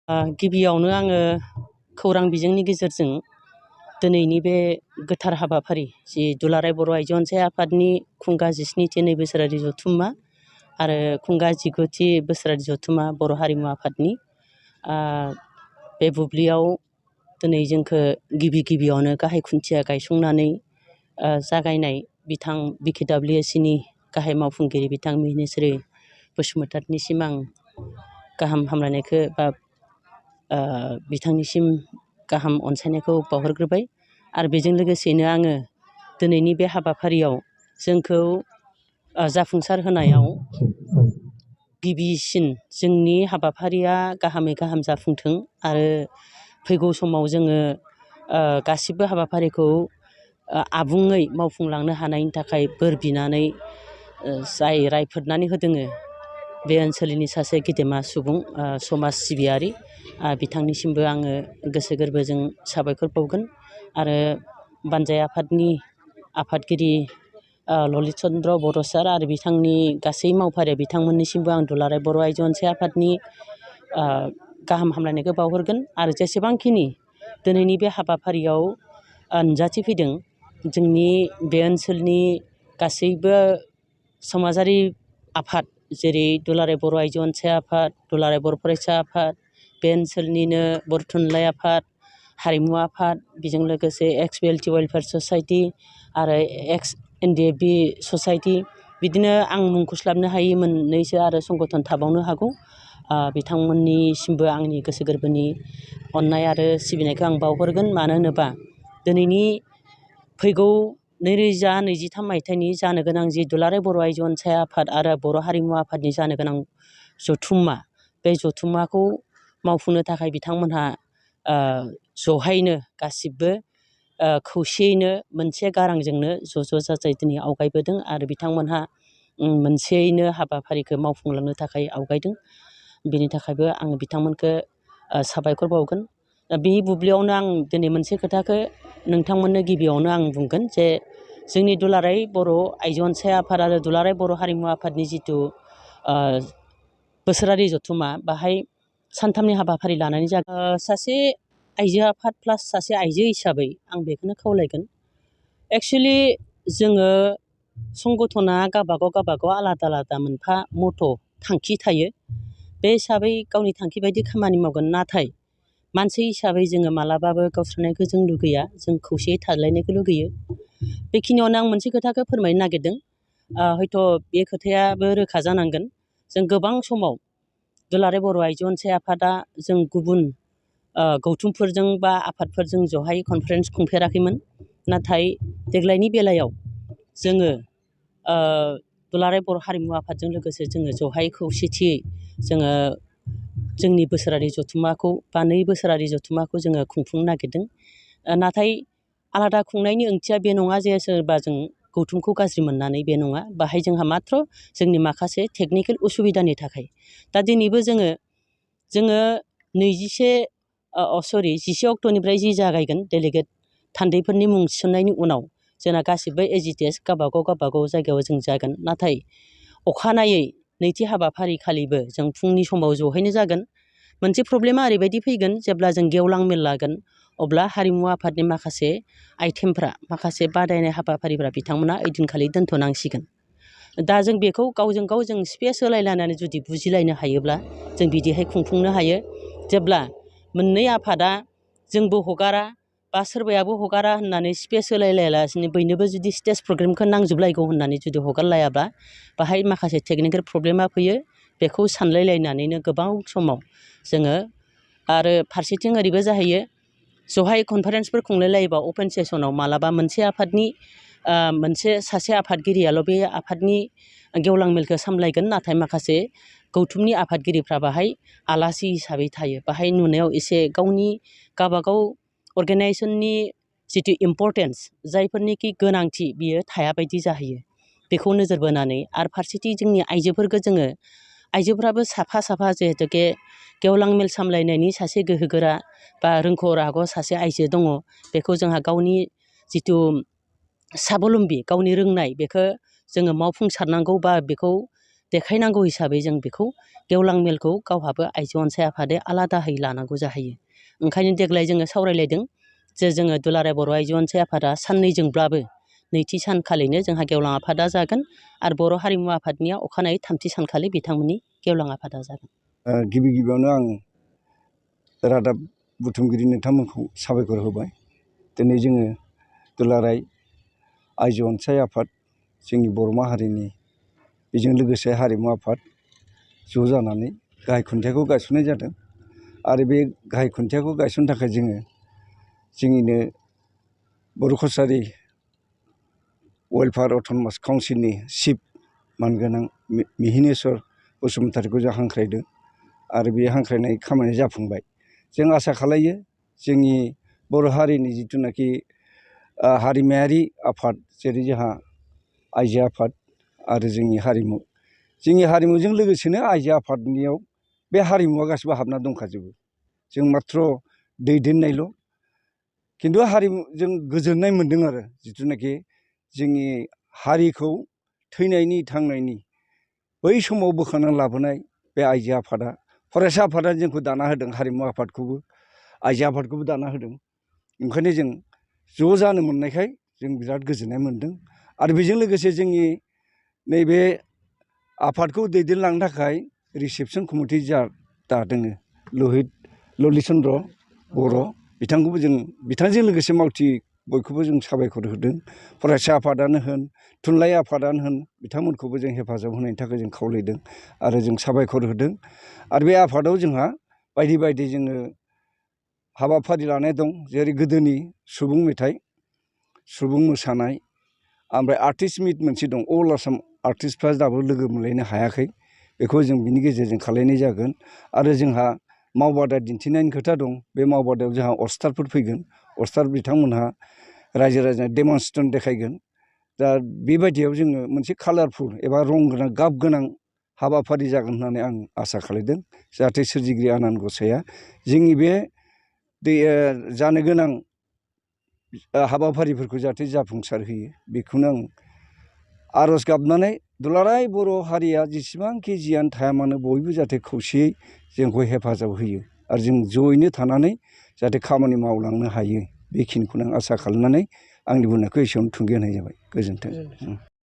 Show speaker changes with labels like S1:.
S1: गिबियावनो आङो खौरां बिजोंनि गेजेरजों दिनैनि बे गोथार हाबाफारि जि दुलाराय बर' आइजो अनसाय आफादनि खुंगा 17थि नै बोसोरारि जथुम्मा आरो खुंगा 19थि बोसोरारि जथुम्मा बर' हारिमु आफादनि बे बुब्लियाव दिनै जोंखौ गिबियावनो गाहाय खुन्थिया गायसंनानै जागायनाय बिथां BKWSनि गाहाय मावफुंगिरि बिथां मिहिनेस्वरि बसुमतारिनिसिम आं गाहाम हामलायनायखौ बा बिथांनिसिम गाहाम अनसायनायखौ बावहरग्रोबाय आरो बेजों लोगोसेनो आङो दिनैनि बे हाबाफारियाव जोंखौ जाफुंसार होनायाव गिबिसिन जोंनि हाबाफारिया गाहामै गाहाम जाफुंथों आरो फैगौ समाव जोङो गासिबो हाबाफारिखौ आबुङै मावफुंलांनो हानायनि थाखाय बोर बिनानै जाय रायफोदनानै होदोङो बे ओनसोलनि सासे गेदेमा सुबुं समाज सिबियारि बिथांनिसिमबो आङो गोसो गोरबोजों साबायखर बावगोन आरो बानजाय आफादनि आफादगिरि ललित चन्द्र बर' सार आरो बिथांनि गासै मावफारिया बिथांमोननिसिमबो आं दुलाराय बर' आइजो अनसाय आफादनि गाहाम हामलायनायखौ बावहरगोन आरो जेसेबांखिनि दिनैनि बे हाबाफारियाव नुजाथिफैदों जोंनि बे ओनसोलनि गासैबो समाजारि आफाद जेरै दुलाराय बर' आइजो अनसाय आफाद दुलाराय बर' फरायसा आफाद बे ओनसोलनिनो बर' थुनलाइ आफाद हारिमु आफाद बेजों लोगोसे एक्स BLT वेलफेयार ससाइटि आरो एक्स NDFB ससाइटि बिदिनो आं मुंख'स्लाबनो हायि मोननैसो आरो संगठन थाबावनो हागौ बिथांमोननिसिमबो आंनि गोसो गोरबोनि अननाय आरो सिबिनायखौ आं बावहरगोन मानो होनोबा दिनैनि फैगौ 2023 मायथाइनि जानो गोनां जि दुलाराय बर' आइजो अनसाय आफाद आरो बर' हारिमु आफादनि जानो गोनां जथुम्मा बे जथुम्माखौ मावफुंनो थाखाय बिथांमोनहा जहायनो गासिबो खौसेयैनो मोनसे गारांजोंनो ज' जाजाय दिनै आवगायबोदों आरो बिथांमोनहा मोनसेयैनो हाबाफारिखौ मावफुंलांनो थाखाय आवगायदों बेनि थाखायबो आं बिथांमोनखौ साबायखर बावगोन बे बुब्लियावनो आं दिनै मोनसे खोथाखौ नोंथांमोननो गिबियावनो आं बुंगोन जे जोंनि दुलाराय बर' आइजो अनसाय आफाद आरो दुलाराय बर' हारिमु आफादनि जिथु बोसोरारि जथुम्मा बाहाय सानथामनि हाबाफारि लानानै सासे आइजो आफाद प्लास सासे आइजो हिसाबै आं बेखौनो खावलायगोन एक्सुवेलि जोङो संगठना गावबागाव आलादा आलादा मोनफा मथ' थांखि थायो बे हिसाबै गावनि थांखि बायदि खामानि मावगोन नाथाय मानसि हिसाबै जोङो मालाबाबो गावस्रानायखौ जों लुगैया जों खौसेयै थालायनायखौ लुगैयो बेखिनियावनो आं मोनसे खोथाखौ फोरमायनो नागिरदों हयथ' बे खोथायाबो रोखा जानांगोन जों गोबां समाव दुलाराय बर' आइजो अनसाय आफादा जों गुबुन गौथुमफोरजों बा आफादफोरजों जहाय कनफारेन्स खुंफेराखैमोन नाथाय देग्लायनि बेलायाव जोङो दुलाराय बर' हारिमु आफादजों लोगोसे जोङो जहाय खौसेथियै जोङो जोंनि बोसोरारि जथुम्माखौ बा 2 बोसोरारि जथुम्माखौ जोङो खुंफुंनो नागिरदों नाथाय आलादा खुंनायनि ओंथिया बे नङा जे सोरबा जों गौथुमखौ गाज्रि मोननानै बे नङा बाहाय जोंहा माथ्र जोंनि माखासे टेकनिकेल उसुबिदानि थाखाय दा दिनैबो जोङो 11 अक्ट'निफ्राय जि जागायगोन डेलिगेट थान्दैफोरनि मुं थिसननायनि उनाव जोंना गासिबो एजिटेस गावबागाव जायगायाव जों जागोन नाथाय अखानायै नैथि हाबाफारि खालिबो जों फुंनि समाव जहैनो जागोन मोनसे प्रब्लेमा ओरैबायदि फैगोन जेब्ला जों गेवलां मेल लागोन अब्ला हारिमु आफादनि माखासे आइटेमफ्रा माखासे बादायनाय हाबाफारिफ्रा बिथांमोना ओइदिनखालि दोनथ'नांसिगोन दा जों बेखौ गावजों गाव जों स्पेस होलायलायनानै जुदि बुजिलायनो हायोब्ला जों बिदिहाय खुंफुंनो हायो जेब्ला मोननै आफादा जोंबो हगारा बा सोरबायाबो हगारा होननानै स्पेस होलायलायालासिनो बयनोबो जुदि स्टेज प्रग्रामखौ नांजोबलायगौ होननानै जुदि हगारलायाब्ला बाहाय माखासे टेकनिकेल प्रब्लेमा फैयो बेखौ सानलायलायनानैनो गोबाव समाव जोङो आरो फारसेथिं ओरैबो जाहैयो जहाय कनफारेन्सफोर खुंलायलायोबा अपेन सेसनाव मालाबा मोनसे आफादनि सासे आफादगिरियाल' बे आफादनि गेवलां मेलखौ सामलायगोन नाथाय माखासे गौथुमनि आफादगिरिफ्रा बाहाय आलासि हिसाबै थायो बाहाय नुनायाव एसे गावबागाव अर्गेनाइजेसननि जिथु इम्परटेन्स जायफोरनिखि गोनांथि बियो थाया बायदि जाहैयो बेखौ नोजोर बोनानै आरो फारसेथिं जोंनि आइजोफोरखौ जोङो आइजोफ्राबो साफा जिहेथुके गेवलां मेल सामलायनायनि सासे गोहोगोरा बा रोंख' राग' सासे आइजो दङ बेखौ जोंहा गावनि जिथु साबलम्बि गावनि रोंनाय बेखौ जोङो मावफुंसारनांगौ बा बेखौ देखायनांगौ हिसाबै जों बेखौ गेवलां मेलखौ गावहाबो आइजो अनसाय आफादै आलादाहै लानांगौ जाहैयो। ओंखायनो देग्लाय जोङो सावरायलायदों जे जोङो दुलाराय बर' आइजो अनसाय आफादा साननैजोंब्लाबो नैथि सानखालिनो जोंहा गेवलां आफादा जागोन आरो बर' हारिमु आफादनिया अखानायै थामथि सानखालि बिथांमोननि गेवलां आफादा जागोन।
S2: गिबि गिबियावनो आं रादाब बुथुमगिरि नोंथांमोनखौ साबायखर होबाय। दिनै जोङो दुलाराय आइजो अनसाय आफाद जोंनि बर' माहारिनि बेजों लोगोसे हारिमु आफाद ज' जानानै गाहाय खुन्थियाखौ गायसननाय जादों आरो बे गाहाय खुन्थियाखौ गायसननो थाखाय जोङो जोंनिनो बर' कसारि वेलफेयार अट'नमास काउन्सिलनि चिफ मानगोनां मिहिनेस्वर बसुमतारीखौ जों हांख्रायदों आरो बे हांख्रायनाय खामानिया जाफुंबाय। जों आसा खालायो जोंनि बर' हारिनि जिथुनाखि हारिमायारि आफाद जेरै जोंहा आइजो आफाद आरो जोंनि हारिमुजों लोगोसेनो आइजो आफादनियाव बे हारिमुवा गासिबो हाबना दंखाजोबो। जों माथ्र' दैदेननायल'। खिन्थु हारिमुजों गोजोननाय मोन्दों आरो जिथुनाखि जोंनि हारिखौ थैनायनि थांनायनि बै समाव बोखांना लाबोनाय बे आइजो आफादा फरायसा आफादा जोंखौ दाना होदों, हारिमु आफादखौबो आइजो आफादखौबो दाना होदों। ओंखायनो जों ज' जानो मोननायखाय जों बिराद गोजोननाय मोन्दों आरो बेजों लोगोसे जोंनि नैबे आफादखौ दैदेनलांनो थाखाय रिसेपसन कमिटि दादों ललित चन्द्र बर' बिथांखौबो जों बिथांजों लोगोसे मावथि बयखौबो जों साबायखर होदों। फरायसा आफादानो होन थुनलाइ आफादानो होन बिथांमोनखौबो जों हेफाजाब होनायनि थाखाय जों खावलायदों आरो जों साबायखर होदों। आरो बे आफादाव जोंहा बायदि बायदि जोङो हाबाफारि लानाय दं, जेरै गोदोनि सुबुं मेथाइ, सुबुं मोसानाय, ओमफ्राय आर्टिस्ट मिट मोनसे दं। अल आसाम आर्टिस्टफ्रा दाबो लोगो मोनलायनो हायाखै, बेखौ जों बिनि गेजेरजों खालायनाय जागोन। आरो जोंहा मावबादा दिन्थिनायनि खोथा दं। बे मावबादायाव जोंहा अस्टारफोर फैगोन। अस्टार बिथांमोनहा रायजो राजानो डेमनस्ट्रेसन देखायगोन। दा बेबायदियाव जोङो मोनसे कालारफुल एबा रं गोनां गाब गोनां हाबाफारि जागोन होननानै आं आसा खालायदों। जाहाथे सोरजिगिरि आनान गसाइआ जोंनि बे जानो गोनां हाबाफारिफोरखौ जाहाथे जाफुंसार होयो, बेखौनो आं आर'ज गाबनानै दुलाराय बर' हारिया जेसेबांखि जियानो थाया मानो बयबो जाहाथे खौसेयै जोंखौ हेफाजाब होयो आरो जों जयैनो थानानै जाहाथे खामानि मावलांनो हायो, बेखिनिखौनो आं आसा खालामनानै आंनि बुंनायखौ एसेयावनो थुंगे होनाय जाबाय। गोजोन्थों।